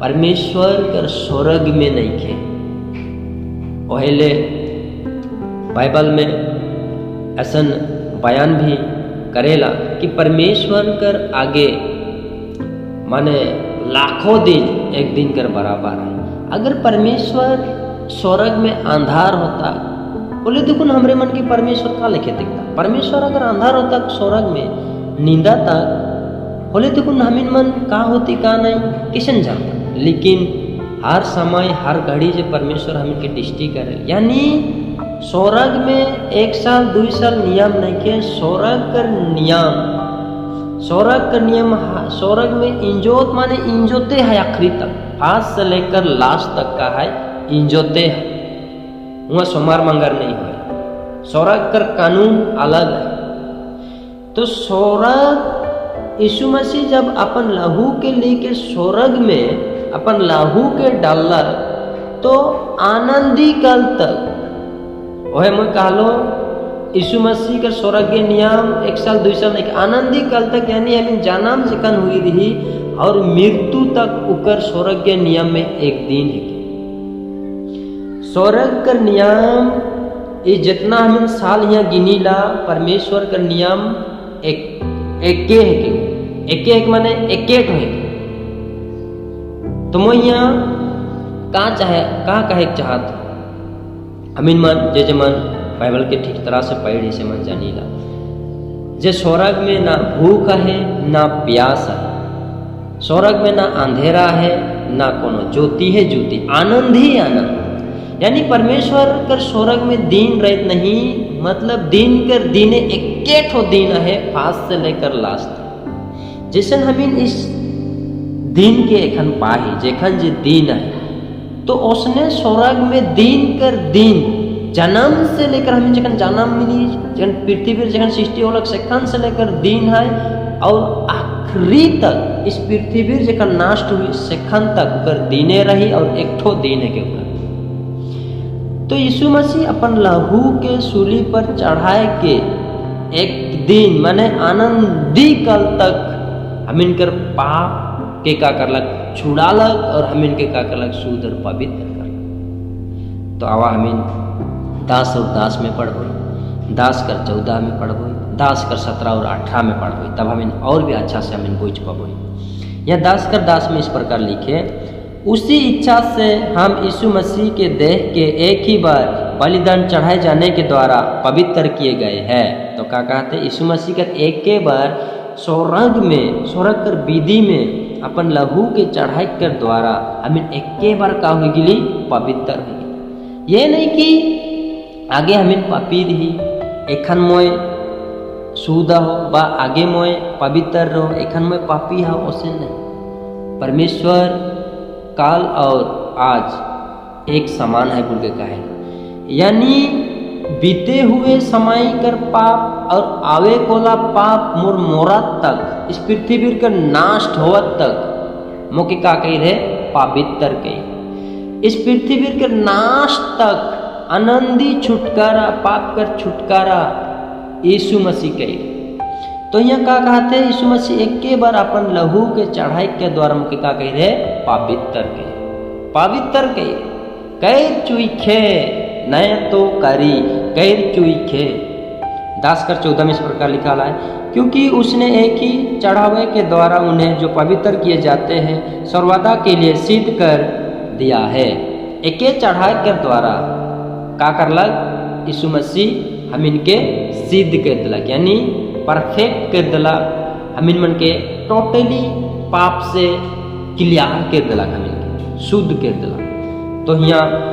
S1: परमेश्वर कर स्वर्ग में नहीं खे। पहले बाइबल में ऐसन बयान भी करेला कि परमेश्वर कर आगे माने लाखों दिन एक दिन कर बराबर है। अगर परमेश्वर स्वर्ग में अंधार होता, बोले देखो ना, हमरे मन के परमेश्वर का लिखे दिखता। परमेश्वर अगर अंधार होता स्वर्ग में, निंदा तक बोले देखो, हमीन मन का होती, का नहीं, किसन जानता। लेकिन हर समय, हर घड़ी जो परमेश्वर हमीन के दृष्टि करे, यानी स्वर्ग में 1 साल, 2 साल नियम नहीं के। स्वर्ग का नियम, स्वर्ग में इंजोत माने इंजोते है, आखिरी तक, फर्स्ट से लेकर लास्ट तक का है, इंजोते है। वहाँ सोमार मंगर नहीं हुए। स्वर्ग का कानून अलग है। तो स्वर्ग, यीशु मसीह जब अपन लहू के लेके स्वर्ग में अपन लहू के डालला, तो आनंदी काल तक। वह मैं कहलो, यीशु मसीह के स्वर्ग के नियम 1 साल, 2 साल नहीं, आनंदी काल तक, यानी हमें जन्म जिकन हुई रही और मृत्यु तक उकर स्वर्ग के नियम में एक दिन है। स्वर्ग का नियम ये जितना हम साल यहाँ गिनीला, परमेश्वर का नियम एक एके है के, एके एक माने एके ठो है। तो मोय यहाँ का चाहे, का कहे चाहत? हमिन मन जे जे मन बाइबल के ठीक तरह से पढ़ी से मन जानीला जे स्वर्ग में ना भूख है, ना प्यास है। स्वर्ग में ना अंधेरा है, ना कोनो ज्योति है ज्योति, आनंद ही आनंद। यानी परमेश्वर कर स्वर्ग में दिन रहत नहीं, मतलब दिन कर दिन एके ठो दिन है, फास्ट से लेकर लास्ट। जैसे हमिन इस दिन के एखन पाही, जेखन जे दिन है, तो उसने स्वर्ग में दिन कर दिन, जन्म से लेकर, हमें जखन जन्म मिली, जखन पृथ्वी पर जखन सृष्टि होलक, सेखन से लेकर दिन है और आखिरी तक, इस पृथ्वी पर जखन नष्ट हुई सेखन तक ओकर दिने रही और एक ठो दिन है के ओकर। तो यीशु मसीह अपन लहू के सूली पर चढ़ाए के एक दिन माने आनंदी कल तक हमिन कर पाप के का करलक? छुड़ालक और हमिन के का करलक? शुद्ध और पवित्र करलक। तो आवा हमिन दास और दास में पढ़बो, दास कर 14 में पढ़बो, दास कर 17 और 18 में पढ़बो, तब हमिन और भी अच्छा से हमिन बुझ पबो। यह दास कर दास में इस प्रकार लिखे, उसी इच्छा से हम यीशु मसीह के देह के एक ही बार बलिदान चढ़ाए जाने के द्वारा पवित्र किए गए हैं। तो क्या कहते? यीशु मसीह का एक के बार स्वर्ग में, स्वर्ग कर विधि में अपन लहू के चढ़ाई कर द्वारा हमें एक के बार का हो गिली? पवित्र हो गिली। ये नहीं कि आगे हमें पापी रही, एखन मोय शुद्ध हो बा आगे मोय पवित्र रहो, एखन मोय पापी हो, ओसे नहीं। परमेश्वर काल और आज एक समान है बोल के कहे। यानी बीते हुए समय कर पाप और आवे कोला पाप, मोर मोरत तक, इस पृथ्वी कर नाश होवत तक मोके का कही रहे? पवित्र कही। इस पृथ्वी के नाश तक आनंदी छुटकारा, पाप कर छुटकारा यीशु मसीह कही। तो यहाँ का कहते हैं? यीशु मसीह एक के बार अपन लहू के चढ़ाई के द्वारा मुके का कही रहे? पवित्र कही, पवित्र कही। कैर चुईखे नय तो करी कैर चुईखे। दास कर 14 में इस प्रकार लिखा है, क्योंकि उसने एक ही चढ़ावे के द्वारा उन्हें जो पवित्र किए जाते हैं सर्वदा के लिए सिद्ध कर दिया है। एके चढ़ाई के द्वारा का करलक यीशु मसीह? हम इनके सिद्ध कर दिलक, यानी परफेक्ट कर दिलक। हम मन के टोटली पाप से क्लियर कर दिलक, हम इनके शुद्ध कर दिलक। तो यहाँ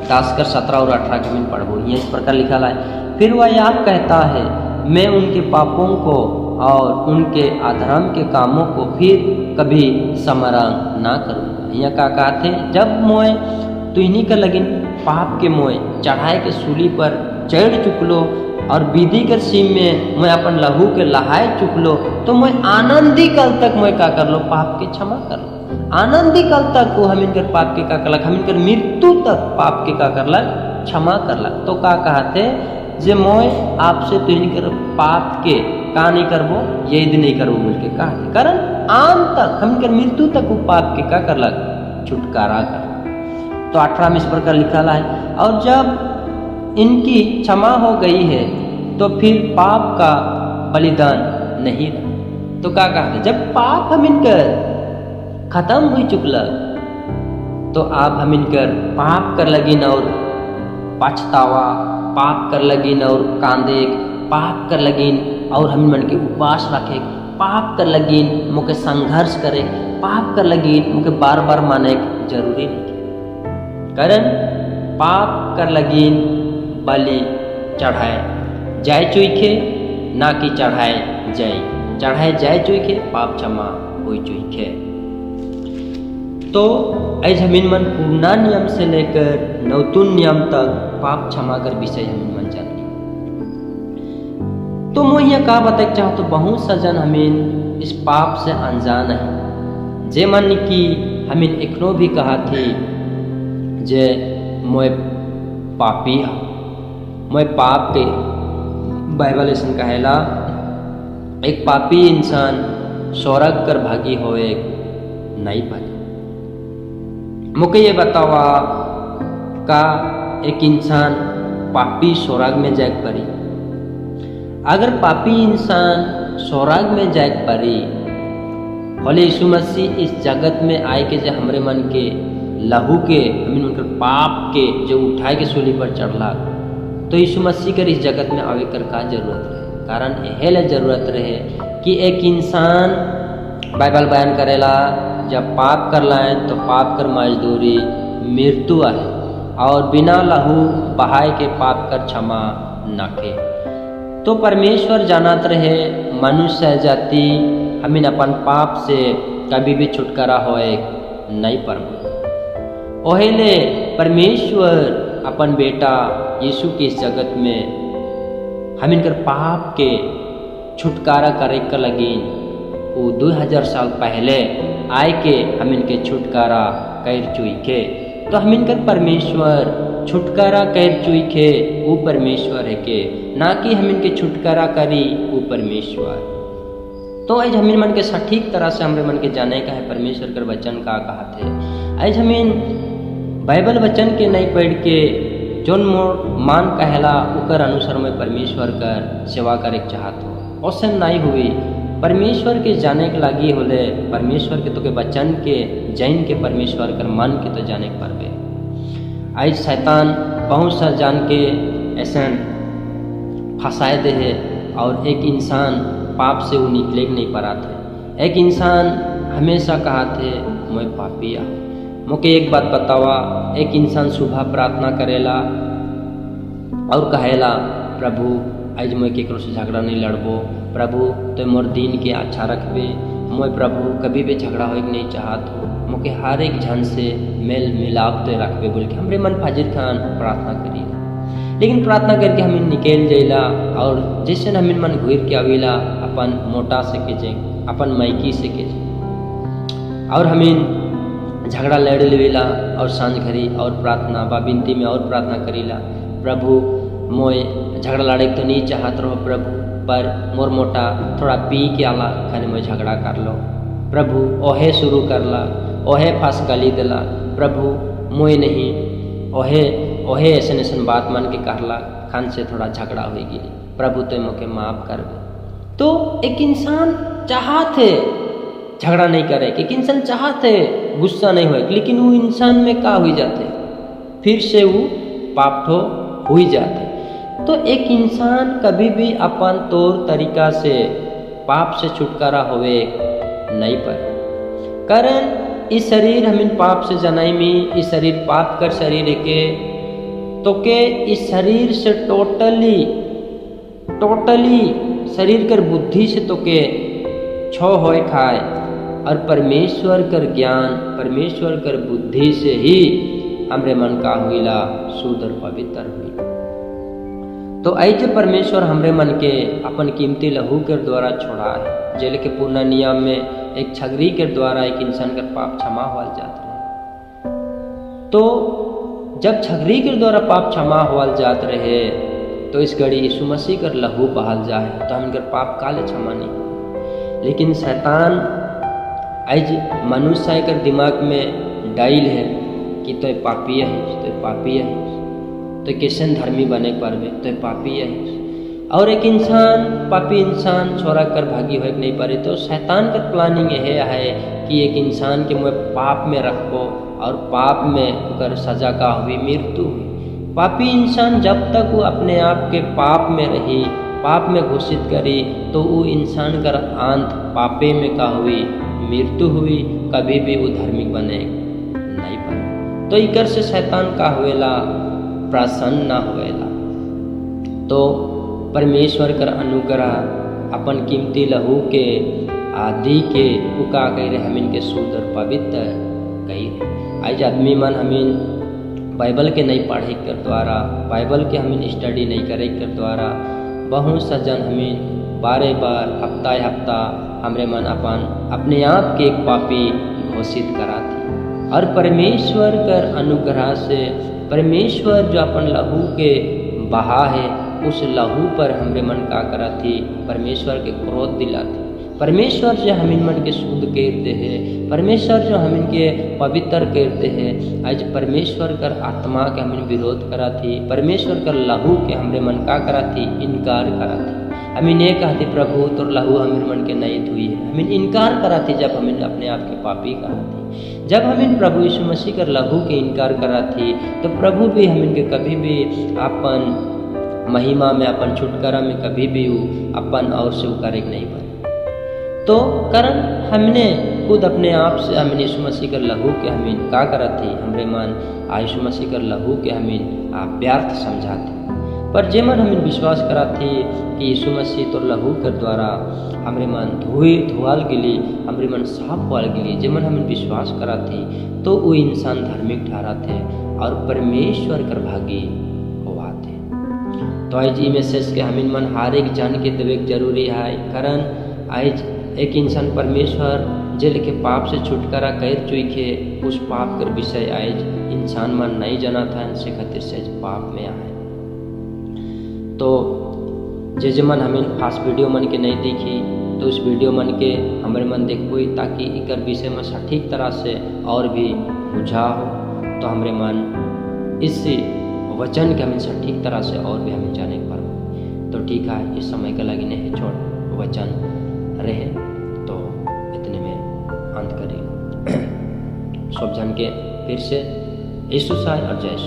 S1: दासकर 17 और 18 के में पढ़ो। यहाँ इस प्रकार लिखा है, फिर वह यह कहता है, मैं उनके पापों को और उनके अधर्म के कामों को फिर कभी स्मरण ना करूँगा। यहाँ का कहते? जब मोय तुहनी कर लगिन पाप के मोय चढ़ाए के सूली पर चढ़ चुकलो और विधि कर सीम में मैं अपन लहू के लहाए चुकलो, तो मैं आनंदी कल तक मैं का कर लो? पाप के क्षमा कर लो। आनंदी कल तक वो हम इनकर पाप के का करलक? हम इनकर मृत्यु तक पाप के का करलक? क्षमा करलक। तो का कहते जे मोय आपसे तो इनकर पाप के का नहीं करबो, यही नहीं करबो बोल के कहते। कारण आन तक, हम इनकर मृत्यु तक वो पाप के का करलक? छुटकारा कर। तो 18 में इस प्रकार लिखा है, और जब इनकी क्षमा हो गई है तो फिर पाप का बलिदान नहीं रहा। तो का कहते? जब पाप हम इनकर खत्म हो चुकलक, तो आप हम इनकर पाप कर लगिन और पछतावा, पाप कर लगिन और कांदे, पाप कर लगिन और हम मन के उपवास रखे, पाप कर लगिन मुके संघर्ष करे, पाप कर लगिन मुके बार बार माने जरूरी नहीं। कारण पाप कर लगिन बलि चढ़ाए जाय चुईखे, ना कि चढ़ाए जाय, चढ़ाए जाय चुईखे, पाप क्षमा हो चुईखे। तो ऐसे हमीन मन पुराना नियम से लेकर नौतुन नियम तक पाप क्षमा कर विषय हमीन मन जान। तो मैं यह का बताए चाहो, तो बहुत सजन हमीन इस पाप से अनजान है, जे मन की हमीन एखनो भी कहा थी जे मैं पापी हूँ, मैं पाप के। बाइबल ऐसा कहेला, एक पापी इंसान स्वर्ग कर भागी होए नहीं भागी। मुके ये बतावा, का एक इंसान पापी स्वर्ग में जाए परी? अगर पापी इंसान स्वर्ग में जाए परी। होले यीशु मसीह इस जगत में आए के जो हमरे मन के लहू के हमीन उनकर पाप के जो उठाए के सूली पर चढ़ला, तो यीशु मसीह कर इस जगत में आवे कर का जरूरत रहे? कारण यह ले जरूरत रहे कि एक इंसान बाइबल बयान करेला, जब पाप कर लाए तो पाप कर मजदूरी मृत्यु है और बिना लहू बहाए के पाप कर क्षमा न के। तो परमेश्वर जानत रहे मनुष्य जाति हमीन अपन पाप से कभी भी छुटकारा होए नहीं पर। ओहेले परमेश्वर अपन बेटा यीशु के इस जगत में हम इनकर पाप के छुटकारा करे के लगिन वो 2000 साल पहले आए के हम इनके छुटकारा कर चुई के। तो हम इनकर परमेश्वर छुटकारा कर चुई के वो परमेश्वर है के, ना कि हम इनके छुटकारा करी वो परमेश्वर। तो आज हमीन मन के सटीक तरह से हमरे मन के जाने का है परमेश्वर कर वचन का कहा थे। आज हमीन बाइबल वचन के नहीं पढ़ के जोन मोर मान कहला उकर अनुसार में परमेश्वर कर सेवा करे चाहत हो, औसन नहीं हुई। परमेश्वर के जाने के लागी होले परमेश्वर के तो के वचन के जैन के परमेश्वर कर मन के तो जाने के परबे। आज शैतान बहुत सा जान के ऐसा फंसाए दे है और एक इंसान पाप से वो निकले नहीं पा थे। एक इंसान हमेशा कहा थे मैं पापिया। मोके एक बात बतावा, एक इंसान सुबह प्रार्थना करेला और कहेला प्रभु आज मैं केकरो से झगड़ा नहीं लड़बो, प्रभु तो मोर दिन के अच्छा रखबे, मैं प्रभु कभी भी झगड़ा हो नहीं चाहत हो, मोके हर एक झन से मेल मिलाप तो रखबे बोल के हमरे मन फाजिर खान प्रार्थना करी। लेकिन प्रार्थना करके हम निकल जाइला और जैसे हम मन घूर के आवेला अपन मोटा से के जे अपन माइकी से के जे और हमीन झगड़ा लड़ लेवेला और सांझ घड़ी और प्रार्थना बा बिनती में और प्रार्थना करीला, प्रभु मोय झगड़ा लड़े तो नहीं चाहत रहो प्रभु, पर मोर मोटा थोड़ा पी के आला खाने में झगड़ा कर लो प्रभु, ओहे शुरू करला ओहे फांस गाली दिला प्रभु, मोय नहीं ओहे ओहे ऐसन ऐसन बात मान के कहला खान से थोड़ा झगड़ा हो गई प्रभु तो मोके माफ कर। तो एक इंसान चाहते झगड़ा नहीं करे, एक इंसान चाहते गुस्सा नहीं होए, लेकिन वो इंसान में का हो जाते फिर से वो पाप ठो हो जाते। तो एक इंसान कभी भी अपन तौर तरीका से पाप से छुटकारा होवे नहीं पर, कारण इस शरीर हमिन पाप से जनाई में इस शरीर पाप कर शरीर के तो के इस शरीर से टोटली टोटली शरीर कर बुद्धि से तो के छो होए खाए और परमेश्वर कर ज्ञान परमेश्वर कर बुद्धि से ही हमरे मन का हुईला शुद्ध और पवित्र हुई। तो ऐसे परमेश्वर हमरे मन के अपन कीमती लहू के द्वारा छोड़ा है, जेल के पूर्ण नियम में एक छगरी के द्वारा एक इंसान का पाप क्षमा हुआ जात रहे। तो जब छगरी के द्वारा पाप क्षमा हुआ जात रहे तो इस घड़ी यीशु मसीह कर लहू बहाल जाए तो हम इनकर पाप काले क्षमा नहीं। लेकिन शैतान आज मनुष्य कर दिमाग में डाइल है कि तो पापी है, तो पापी है, तो कैसे धर्मी बने पारबे, तो पापी है। और एक इंसान पापी इंसान छोरा कर भागी हो नहीं पारे। तो शैतान का प्लानिंग यह है कि एक इंसान के मुँह पाप में रखो और पाप में कर सजा का हुई मृत्यु हुई। पापी इंसान जब तक वो अपने आप के पाप में रही, पाप में घोषित करी, तो वो इंसान का अंत पापे में का हुई मृत्यु हुई, कभी भी वो धार्मिक बने नहीं पाए। तो इकर से शैतान का हुएला प्रसन्न न हुएला। तो परमेश्वर कर अनुग्रह अपन कीमती लहू के आदि के उका कह रहे हम इनके शुद्ध और पवित्र कही रहे। आज आदमी मन हमीन बाइबल के नहीं पढ़े कर द्वारा, बाइबल के हमीन स्टडी नहीं करे कर द्वारा बहुत सजन हमीन बारे बार हफ्ता हफ्ता हमरे मन अपन अपने आप के एक पापी घोषित करा थी। और परमेश्वर कर अनुग्रह से परमेश्वर जो अपन लहू के बहा है उस लहू पर हमरे मन का करा थी परमेश्वर के क्रोध दिला थी। परमेश्वर जो हम इन मन के शुद्ध करते हैं, परमेश्वर जो हम इनके पवित्र करते हैं, आज परमेश्वर कर आत्मा के हम विरोध करा थी, परमेश्वर कर लहू के हमरे मन का करा थी इनकार करा थी। हमीन ये कहते प्रभु तोर लहू हमीर मन के नहीं धुई है। हमीन इनकार करा थी जब हमीन अपने आप के पापी कहा थी। जब हमीन प्रभु यीशु मसीह कर लहू के इनकार करा थी तो प्रभु भी हमीन के कभी भी अपन महिमा में, अपन छुटकारा में कभी भी वो अपन और से वो करे नहीं बने। तो कारण हमने खुद अपने आप से हमें यीशु मसीह कर लहू के हमीन का करा थी, हमरे मन यीशु मसीह कर लहू के हमीन आप व्यर्थ समझाते। पर जे मन हमीन विश्वास करा थी कि यीशु मसीह तो लहू के द्वारा हमरे मन धोए धोआल गेली, हमरे मन साफ हुआल गेली, जे मन हमीन विश्वास करा थी तो वो इंसान धार्मिक ठहरा थे और परमेश्वर कर भागी हुआ थे। तो आज ई मैसेज के हमीन मन हर एक जान के देवे जरूरी है। कारण आज एक इंसान परमेश्वर जे लेके पाप से छुटकारा कर चुके उस पाप कर विषय आज इंसान मन नहीं जाना था, इनसे खातिर से पाप में आए। तो जे जे मन हमें फास्ट वीडियो मन के नहीं देखी तो उस वीडियो मन के हमारे मन देखो ताकि इकर विषय में सटीक तरह से और भी बुझा हो। तो हमारे मन इस वचन के हमें सटीक तरह से और भी हमें जाने पर। तो ठीक है, इस समय के लगी नहीं छोड़ वचन रहे तो इतने में अंत करी। सब जान के फिर से यीशु साई और जय।